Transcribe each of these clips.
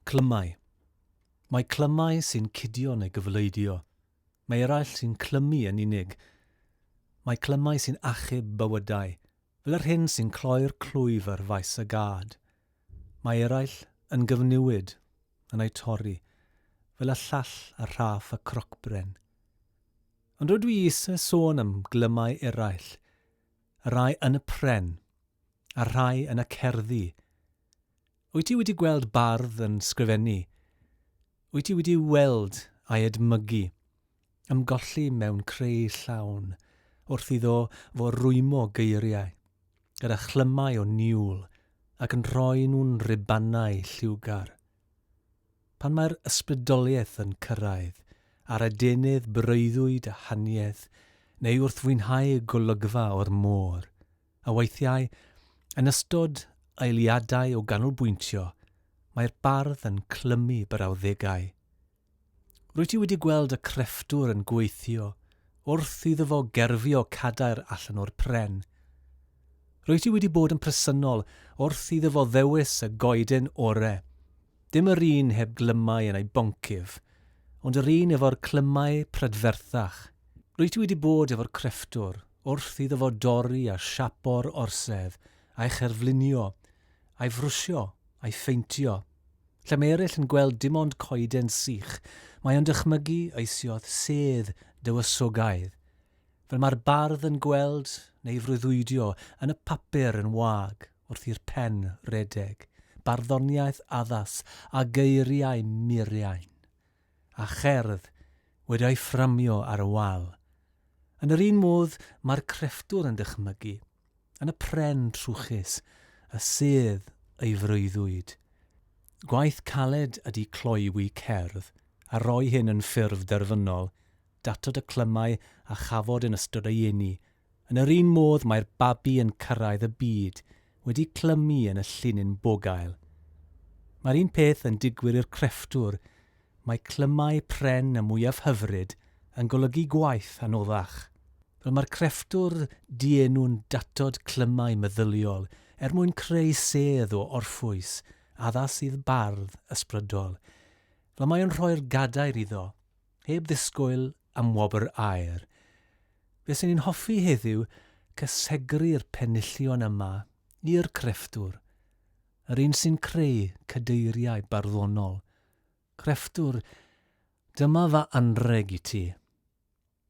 Clymau. Mae clymau sy'n cydio neu gyfleidio. Mae eraill sy'n clymu yn unig. Mae clymau sy'n achub bywydau, fel yr hyn sy'n cloi'r clwyf ar faes y gad. Mae eraill yn gyfnewid, yn eu torri, fel y llall ar rhaff y crocbren. Ond rydw i eisiau sôn am glymau eraill, y rhai yn y pren, a'r rhai yn y cerddi. Wyt ti wedi gweld bardd yn sgrifennu? Wyt ti wedi weld a'i edmygu? Ymgolli mewn creu llawn, wrth iddo fo rwymo geiriau, gyda chlymau o niwl ac yn rhoi nhw'n rhubanau lliwgar. Pan mae'r ysbrydoliaeth yn cyrraedd, ar adenydd breuddwyd a haniaeth, neu wrth fwynhau golygfa o'r môr, A weithiau, yn ystod eiliadau o ganolbwyntio, mae'r bardd yn clymu brawddegau. Rwyt ti wedi gweld y crefftwr yn gweithio wrth iddo fo gerfio cadair allan o'r pren. Rwyt ti wedi bod yn presennol wrth iddo fo ddewis y goeden ore, dim yr un heb glymau yn ei boncyff, ond yr un efo'r clymau prydferthach. Rwyt ti wedi bod efo'r crefftwr wrth iddo fo dorri a siapo'r orsedd, a'i cherflunio, a'i frwsio, a'i pheintio. Lle mae eraill yn gweld dim ond coeden sych, mae o'n dychmygu eisiodd sedd dywysogaidd. Fel mae'r bardd yn gweld neu freuddwydio yn y papur yn wag wrth i'r pen redeg, barddoniaeth addas a geiriau muriain, a cherdd wedi ei fframio ar y wal. Yn yr un modd, mae'r crefftwr yn dychmygu, yn y pren trwchus, y sedd ei freuddwyd. Gwaith caled ydy cloywi cerdd, a rhoi hyn yn ffurf derfynol, datod y clymau a chafod yn ystod ei eni. Yn yr un modd mae'r babi yn cyrraedd y byd wedi clymu yn y llinyn bogail. Mae'r un peth yn digwydd i'r crefftwr, mae clymau pren y mwyaf hyfryd yn golygu gwaith anoddach. Fel mae'r crefftwr dienw'n datod clymau meddyliol er mwyn creu sedd o orffwys addas idd bardd ysbrydol, fel mae o'n rhoi'r gadair iddo, heb ddisgwyl am wobr aur. Fe sy'n ni'n hoffi heddiw cysegru'r penillion yma i'r crefftwr, yr un sy'n creu cadeiriau barddonol. Crefftwr, dyma fy anrheg i ti.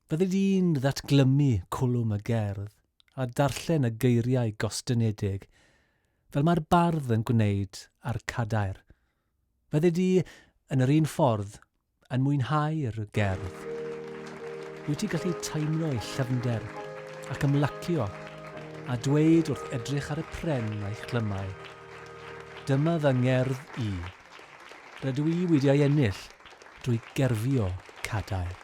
Fyddi di'n ddatglymu cwlwm y gerdd a darllen y geiriau gostynedig, fel mae'r bardd yn gwneud â'r cadair. Fyddi di, yn yr un ffordd, yn mwynhau'r gerdd. Wyt ti'n gallu teimlo ei llyfnder ac ymlacio a dweud wrth edrych ar y pren a'i chlymau, Dyma fy ngerdd i. Rydw i wedi ei ennill drwy gerfio cadair.